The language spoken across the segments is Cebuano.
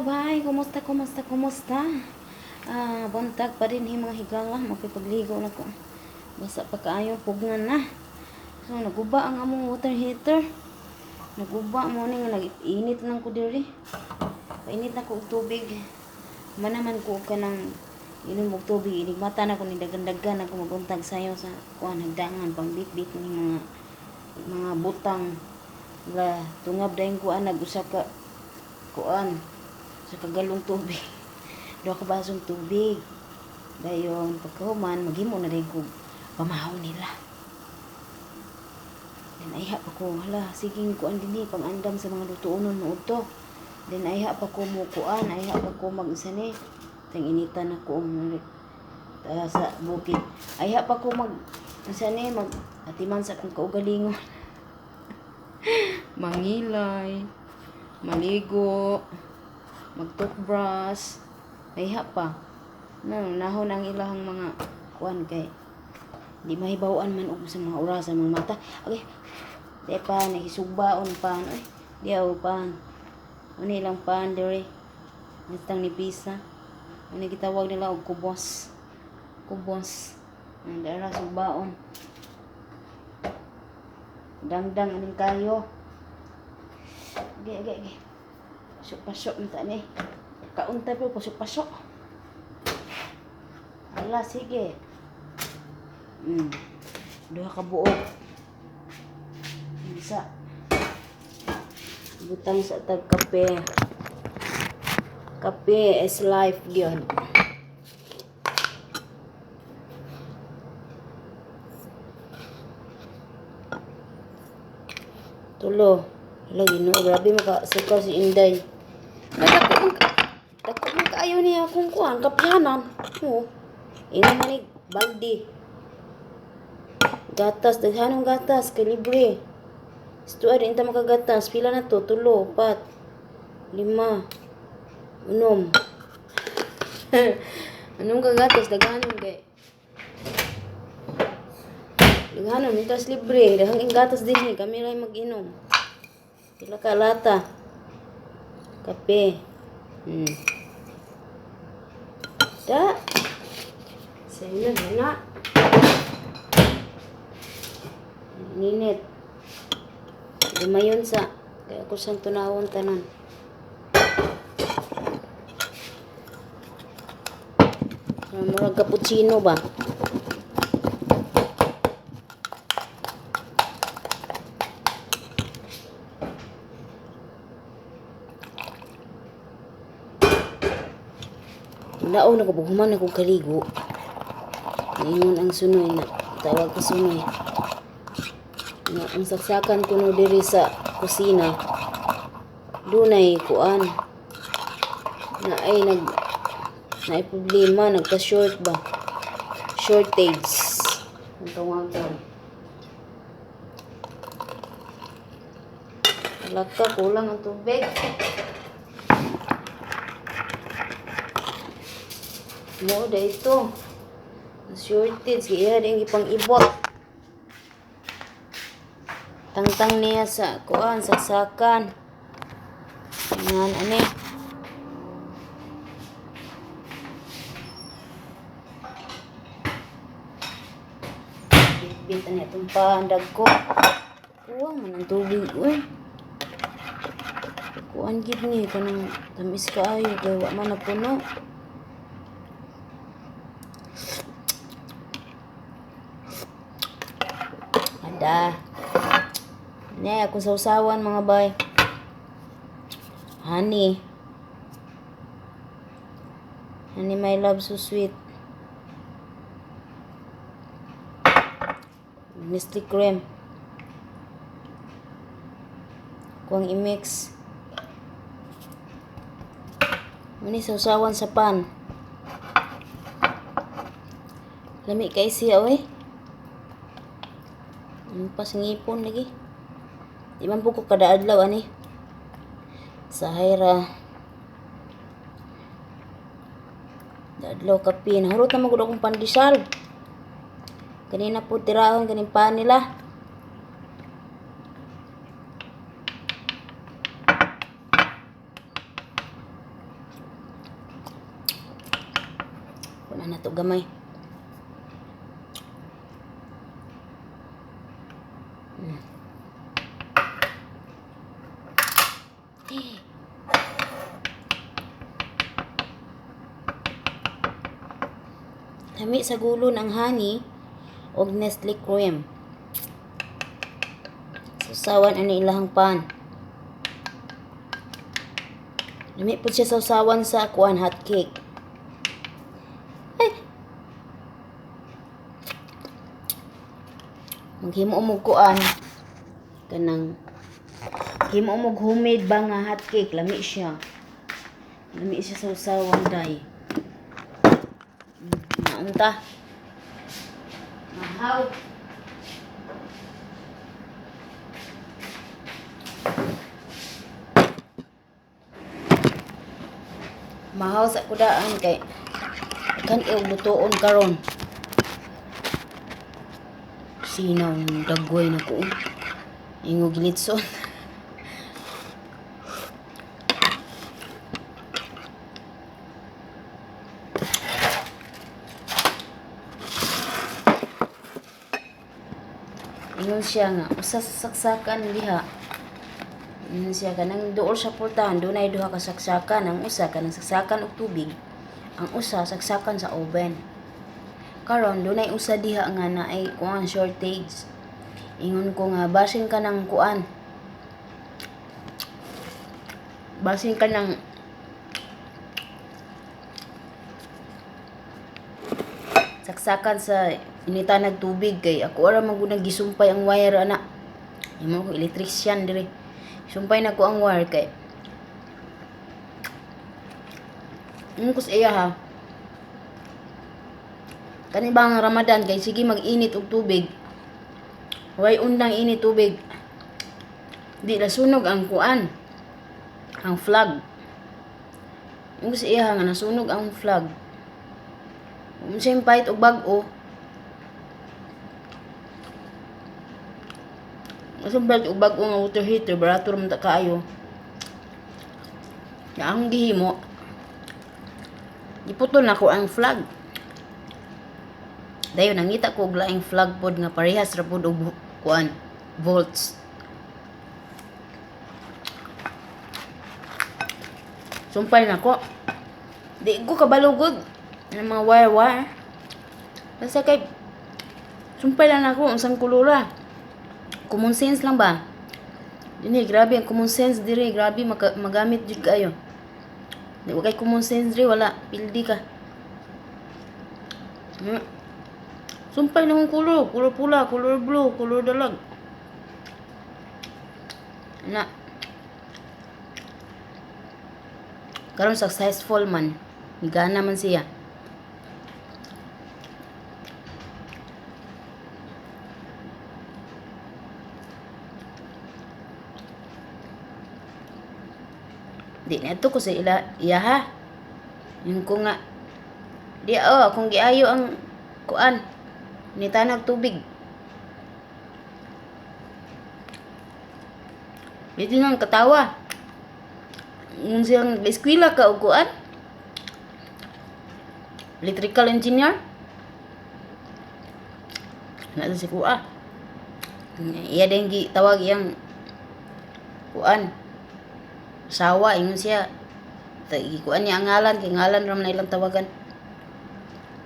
Mga bay, kumusta, kumusta, kumusta? Buntag pa din mga higala, makipagligo na ko. Basa pa kaayo, pugnan na. So, naguba ang among water heater. Naguba mo ni nga nag-init lang ko diri. Painit na ko og tubig. Manaman ko og kanang inom og tubig, inig mata na ko ni dagan-dagan ako maguntag sayo sa kuan hagdangan pang bitbit ni mga butang la tungab dayon ko anag usa ka kuan sa kagalong tubig. Duha ka basong tubig. Dayon pagkahuman maghimo na dayon ko pamahaw nila. Then ayha pa ko, hala, sige kuan dinhi pangandam sa mga lutuonon mo udto. Then ayha pa ko mo kuan, ayha pa ko mag-isa ni. Tang initan ako ang sa bukid. Ayha pa ko mag unsa ni mag atiman sa akong kaugalingon. Mangilay, maligo, mag-toothbrush, ayha pa. No, nahon ang ilahang mga kuan kay di mahibaw-an man og sa mga oras ang mga mata. Okay. Di pa nahisugbaon pa oy. Di aw pa. Ano ilang pan diri? Ngastang ni pisa. Ano gitawag nila og kubos. Kubos. Ang dara sugbaon. Dangdang aning kayo. Ge ge ge. Pasok-pasok unta ni. Kaunta pero pasok-pasok. Ala, sige. Duha ka buok. Isa. Butang sa tag kape. Kape is life gyud. Tulo. Hala, Ginoo, grabe maka suka si Inday. Ay, dako man kaayo niya akong kuan kapihanan. Oo. Ingon man ni baldi. Gatas, daghanong gatas kay libre. Istuad inta makagatas. Pila na to? Tulo, upat, lima, unom. Anong kagatas? Daghanon kay. Daghanon, intas libre. Daghang ing gatas din eh. Kami ray mag-inom. Pila ka lata. Kape. Da. Sa inyo, na. Ninit. Lumayon sa. Kaya ako siyang tunawon tanan. Murag cappuccino ba? Laon ako, human ako kaligo. Ingon ang sunoy na tawag ko sunoy. Nga, ang saksakan ko no diri sa kusina. Dunay kuan. Na ay nag na ay problema, nagka-short ba? Shortage. Ang tawagan. Wala ka, kulang ang tubig. Mo da ito. Shortage kaya din ipang ibot. Tangtang niya sa kuan saksakan. Nga ani. Bitbit ani itong pandag ko. Kuwang man ang tubig uy. Kuan gid ni kanang tamis kaayo kay wa man napuno. Ada. Ne, akong sausawan mga bay. Honey. Honey, my love, so sweet. Nestle cream. Kuang i-mix. Mani sausawan sa pan. Lami kay siya oy. Ano pa sa ngipon lagi. Di man po ko kada adlaw ani. Sa hayra. Adlaw kape. Nahurot na magud akong pandesal. Kanina po tirahon kaning pan nila. Kuna na to gamay. Lami sa gulon ang honey og Nestle cream. Sausawan ani ilahang pan. Lami pud siya sausawan sa kuan, hot cake. Ay. Maghimo mo kuan kanang himo mo homemade ba nga hot cake, lami siya. Lami siya sausawan day. Naunta. Mahaw. Mahaw sa kudaan kay kan og lutoon karon. Sinaw ng dagway na ko. Ingo gilitson. Ingon siya nga usa sa saksakan diha. Ingon siya kanang duol sa pultahan dunay duha ka saksakan, ang usa kanang saksakan og tubig, ang usa saksakan sa oven. Karon dunay usa diha nga naay kuan, shortage. Ingon ko nga basin ka ng kuan. Basin ka ng saksakan sa initanag tubig kay ako ra man gud gisumpay ang wire ana. Imo ko electrician dire. Sumpay na ko ang wire kay ingon ko sa iya ha. Kani ba ang Ramadan kay sige mag-init og tubig. Way undang init tubig. Di nasunog ang kuan, ang flag. Ingon ko sa iya nga nasunog ang flag. Unsa yung pahit og bag-o? Unsa pahit og bag-o nga water heater, barato ra man ta kaayo. Ya ang gihimo, giputol nako ang flag. Dayon nangita ko og laing flag pod nga parehas ra pod og kuan, volts. Sumpay nako. Di ko kabalugod ng mga wire-wire. Basta kay sumpay lang nako unsang kulura. Common sense lang ba? Dinhi grabe ang common sense diri, grabe magamit jud kaayo. Di wa kay common sense diri, wala, pildi ka. Sumpay na akong kulor, kulor pula, kulor blue, kulor dalag. Na. Karon successful man. Migana man siya. Di na to ko sa ila iya ha. Yung ko nga di oh, akong giayo ang kuan nitanag tubig. Di nang katawa. Yung siyang eskwela ka og kuan. Electrical engineer. Na si kuha. Iya din gi tawag iyang kuan. Sawa ingon siya. Gikuan niya ang ngalan kay ngalan ra man ilang tawagan.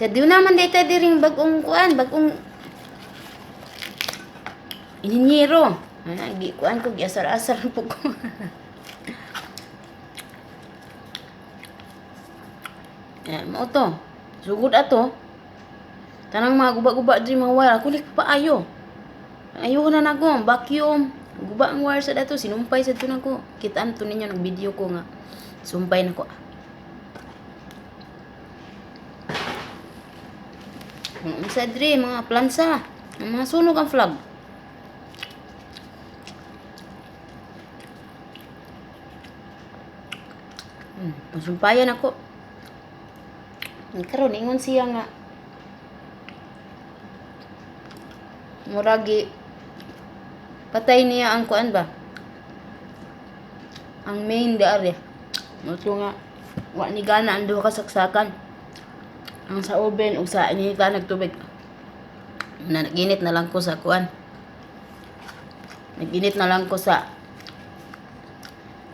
Sa di naman data diring bagong kuan, bagong inhinyero. Ah, gikuan ko giasar-asar po ko. Eh, mao to. Sugod ato. Tanang mga guba-guba diri mga wire, ako lik paayo. Ayo na nako, vacuum. Guba ang wire sa dato, sinumpay sa nako. Kitaan to ninyo nag-video ko nga. Sumpay nako. Unsa diri mga plansa, ang mga sunog ang flag. Sumpayan ako. Karon ingon siya nga muragi patay niya ang kuan ba? Ang main di ari. Mo nga wa ni gana ang duha ka saksakan. Ang sa oven ug sa initan nagtubig. Na naginit na lang ko sa kuan. Naginit na lang ko sa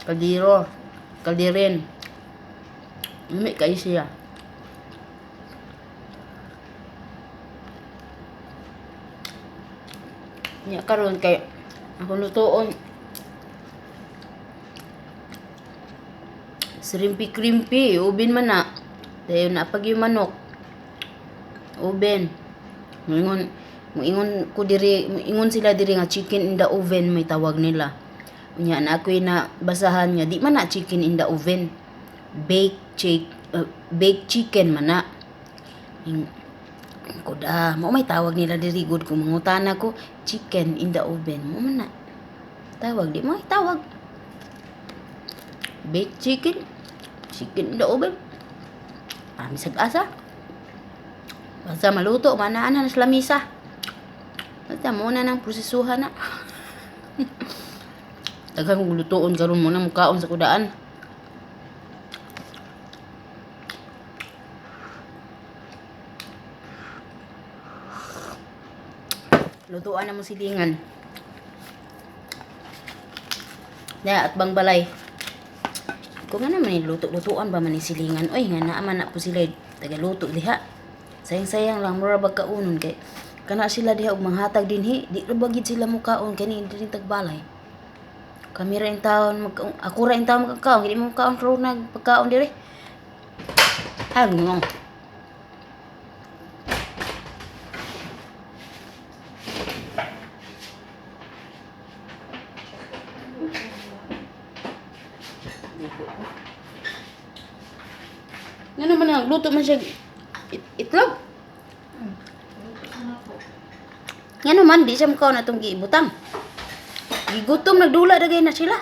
kaldero. Kaldirin. Lami kayo siya. Nya karon kay ako lutoon shrimpy crimpy, ubin man na. Dayon na pag yung manok. Oven. Muingon muingon ko diri, muingon sila diri nga chicken in the oven may tawag nila. Unya na ako'y na basahan nga di man na chicken in the oven. Baked chicken man na. Ing kuda, mo may tawag nila diri gud kung mangutana ko chicken in the oven. Mo man na. Tawag di mo ay tawag. Baked chicken, chicken in the oven. Ah, misag asa. Basta maluto, manaan na sa lamisa. Basta muna nang prosesuhan na. Daghang kong lutoon karon mo na mukaon sa kudaan. Lutuan na mo silingan. Na at bang balay. Kung nga naman luto-lutuan ba man ni silingan. Oy, nga naa man na po sila tagaluto diha. Sayang-sayang lang mura bag kaunon kay kana sila diha og manghatag dinhi, di ra ba gid sila mukaon kani diri tagbalay. Kami ra in taon mag ako ra in taon magkaon, dili mo kaon ro nag pagkaon diri. Ay, no. Nga naman ang luto man siya itlog. Nga naman, di siya mukaon atong giibutang. Gigutom, nagdula dagay na sila.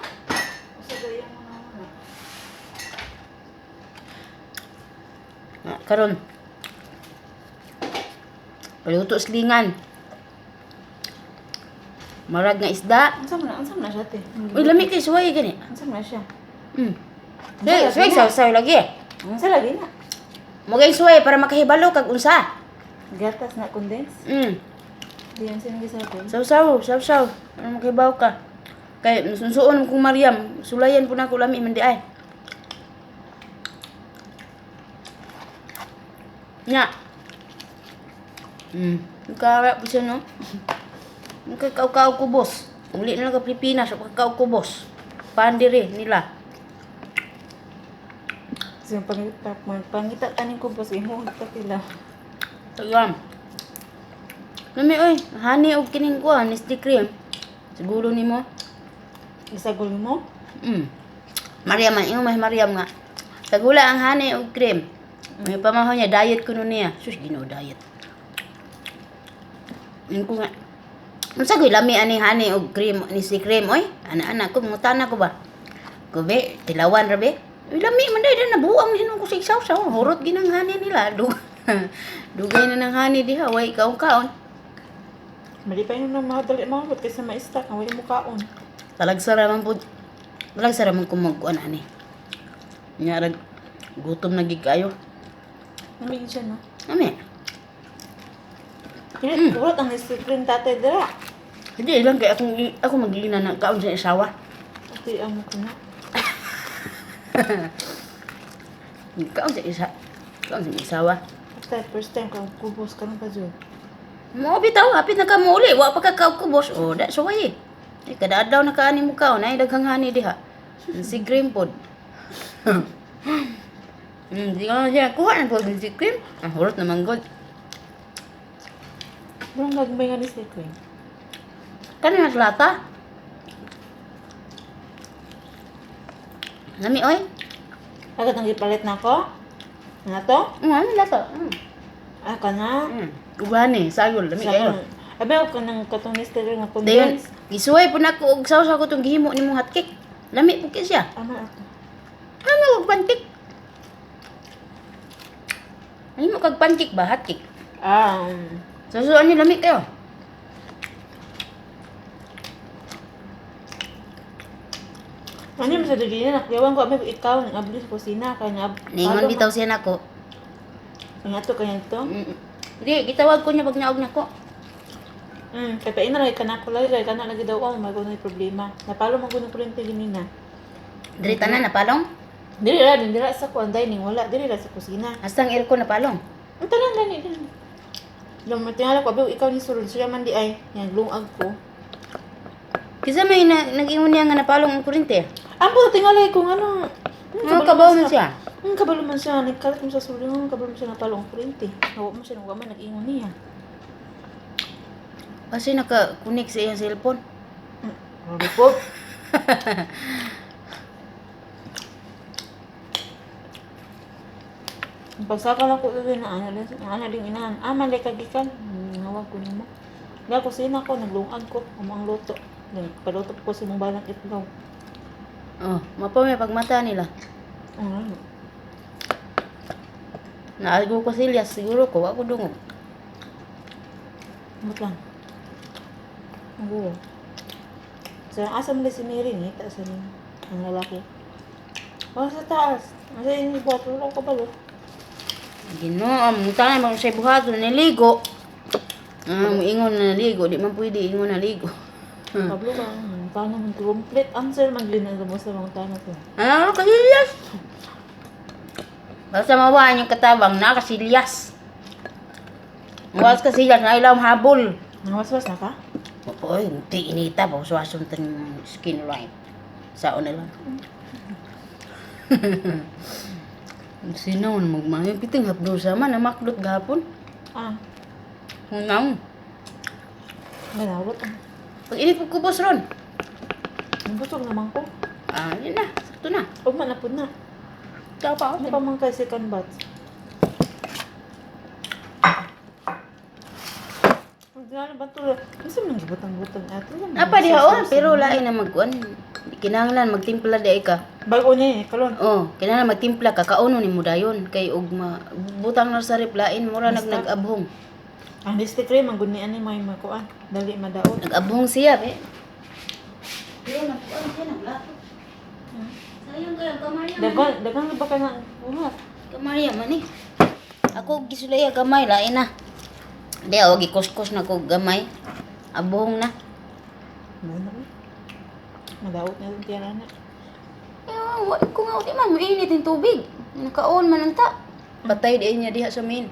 Ah, karon. Paluto silingan. Marag nga isda. Unsa man na siya te? Uy, lami kay suway gani. Unsa man na siya? Hey, suway saw saw lagi. Unsa lagi na? Mugay suway para makahibalo kag unsa. Gatas na condense? Di yan sino gisabon. Saw saw, saw saw. Para makahibaw ka. Kay sunsuon kong Mariam, sulayan po na ako lami man di ay. Nya. Kara po siya no. Kau kubos. Uli na lang ka Pilipinas, kau kubos. Pandire nila. So pangita pangita taning kubos imo ta pila. Tagam. Lami oy, honey og kining kuan, Nestle cream. Siguro nimo. Isagol mo? Mariam man, ingon may Mariam nga. Tagula ang honey og cream. May pamahon niya, diet kuno niya. Sus, Ginoo diet. Ingon ko nga. Unsa ko'y lami ani honey og cream, Nestle cream oy? Ana-ana ko mangutana ko ba? Ko be, tilawan ra be. Uy, lami man day nabuang hinon ko sa isaw-saw. Hurot ginang honey nila. Dugay na ng honey diha, way kaon-kaon. Malipay na mga dali mahurot kaysa ma-stack ang wala mo kaon. Talagsara man po. Talagsara man ko magkuan ani. Nya rag gutom na gid kayo. Namigin siya no. Ami. Kini hurot ang cream tatay dira. Hindi lang kay akong ako magiging na kaon sa isawa. Ati amo ko na. Kaon sa isa. Kaon sa isawa. After first time ka kubos karon pa jud. Mo bitaw hapit na ka mo uli, wa pa ka kaubos. Oh, da suway. Eh kada adlaw na kaani mo kaon ay daghang hani diha. Si cream pod. Di ka na siya kuha na po si cream. Ang hurot naman god. Burang gagmay nga ni si cream. Kani na lata. Lami oy. Agad ang gipalit na ako. Nga to? Ano lata? Ah, kana. Uban eh, sayol lami kayo. Abi ako kanang katong Nestle nga Dayon, condense. gisuway po na ko og saws ako tong gihimo nimong hotcake. Lami po kay siya. Ama ato. Ano og pancake? Ano mo kag pancake ba hotcake? Ah, Sasuan ni lami kayo. Ano yung sa dili na nakyawan ko abi ikaw nang abli sa kusina kay nga. Ningon bitaw siya nako. Ang ato kaya ito. Di, gitawag ko niya pag naog na ko. Kay paina lagi kana ko lagi kay kana lagi daw oh, may kuno problema. Napalo man kuno kuryente ganina. Diri tanan napalong. Dili ra din dira sa kuan dining, wala dili ra sa kusina. Hasta ang aircon napalong. Ang tanan gani din. Yung tingala ko abi ikaw ni sulod siya man di ay yang lungag ko. Kisa may na, nag-ingon niya nga napalong ang kurente. Ampo tingala ko ngano. Ano kabaw man siya? Kabalo man siya, nagkalat mo sa sulod, kabalo man siya napalo ang kuryente. Nawa mo siya, nawa man nag-ingon niya. Kasi naka-connect sa iyang cellphone. Grabe po. Ang pagsaka lang ko din na ana din ana din inahan. Ah, mali ka gikan. Nawag ko nimo. Di ako sina ko naglungag ko amo ang luto. Nagpaluto ko sa mong balang itlog. Oh, mapa may pagmata nila. Ano? Naalgo ko silyas siguro ko ako dungog. Umot lang. Ang gulo. So, asa mo si Mary ni? Taas ni ang lalaki. Wala sa taas. Asa yung buhat? Wala ko kabalo. Ginoo, ang tanan mo sa buhaton niligo. Ah, ingon na naligo, di man pwede ingon na ligo. Pablo ka. Ang tanong, complete answer maglinaw mo sa mga tanong ko. Ano, kasilyas? Basta mawaan yung katabang na kasilyas. Mawas kasilyas na ilang habol. Nangwaswas na ka? Oy, hindi inita pa uswason tan skin right. Sao na lang. Sino na magmayo piting hapdo sama na maklot gahapon. Ah, Hunaw. ganawat. Pag init pag kubos ron. Nabusog naman ko. Ah, yun na. Sakto na. Ugma na po na. Ikaw pa. Ano pa man kay second batch? Ang dinalo ba ito? Ano man gibutang-butang ato? Apa diha oh, pero lain na magkuan. Kinahanglan magtimpla di ka. Bago ni, kalon. Oh, kinahanglan magtimpla ka kauno ni mo dayon kay og ma, butang na sa rep lain mura nag nag-abhong. Ang district rin, manggunian ni may makuan. Dali madaot. Nag-abhong siya be. Pero nagkuan siya naglato. Sayang kayo kamarya. Dagan, dagan ba ka ng buhat? Kamarya man eh. Ako gisulay gamay lain na. Di ako gikuskos na ko gamay. Abhong na. Ano na? Madaot na itong tiyara na. Ewa, wa ko nga di man mainit ang tubig. Nakaon man ang ta. Patay di niya diha sa main.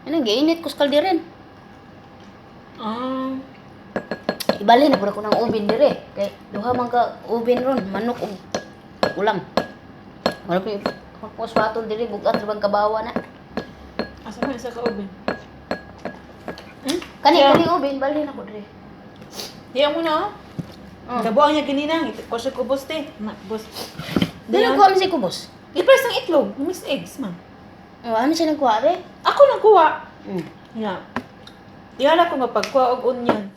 Ano giinit ko sa kalderin. Ah, Ibalhin na pud ako ng oven dire. Kay duha man ka oven ron, manok ug ulam. Wala pa kuswaton dire bugat ra bang kabawa na. Asa man isa ka oven? Hmm? Kani Yeah. kani oven balhin ako dire. Diyan mo na oh. Oh. Kabuang niya ganina. Ko siya kubos te. Na, kubos. Dili ko kami si kubos. I-press ang itlog. Mix eggs man. Oh, ano siya nagkuha re? Ako nang kuha. Yeah. Di ala ko mapagkuha og onion.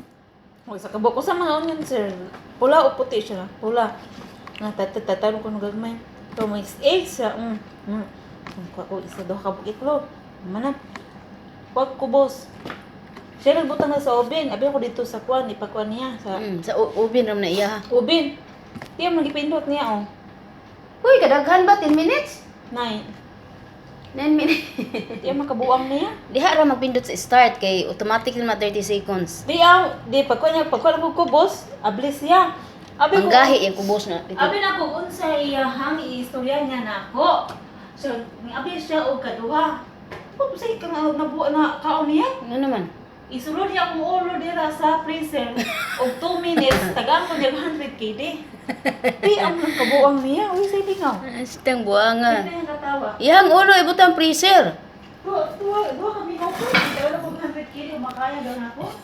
Uy, sa kabuk ko sa mga onion, sir. Pula o puti siya. Pula. Na tatatanong ko nung gagmay. So, mix eggs siya. Kuha ko isa duha ka buok itlog. Mana. Wag kubos. Siya nagbutang na sa oven. Abi ako dito sa kuan, ipakuan niya sa Sa oven ram na iya ha. oven. Di mo gipindot niya oh. Uy, kadaghan ba 10 minutes? Nine. 9 minutes. Di mo makabuang niya. Diha ra magpindot sa start kay automatic na 30 seconds. Di aw, di pagkuan niya, pagkuan ko kubos, ablis siya. Abi Ang ko, gahi yung kubos na. Abi na ko unsa iyahang iistorya niya nako. So, abi siya og kaduha. Kung sa ikang nabuo na kaon niya, Ano naman? isulod niya akong ulo dira sa freezer og 2 minutes tagaan ko niya 100 KD. Di ang kabuang niya, uy sa lingaw. Astang buanga. Hindi na katawa. Iyang ulo ibutang freezer. Duha, duha, duha kami ako. Wala ko 100 KD, makaya daw na ako.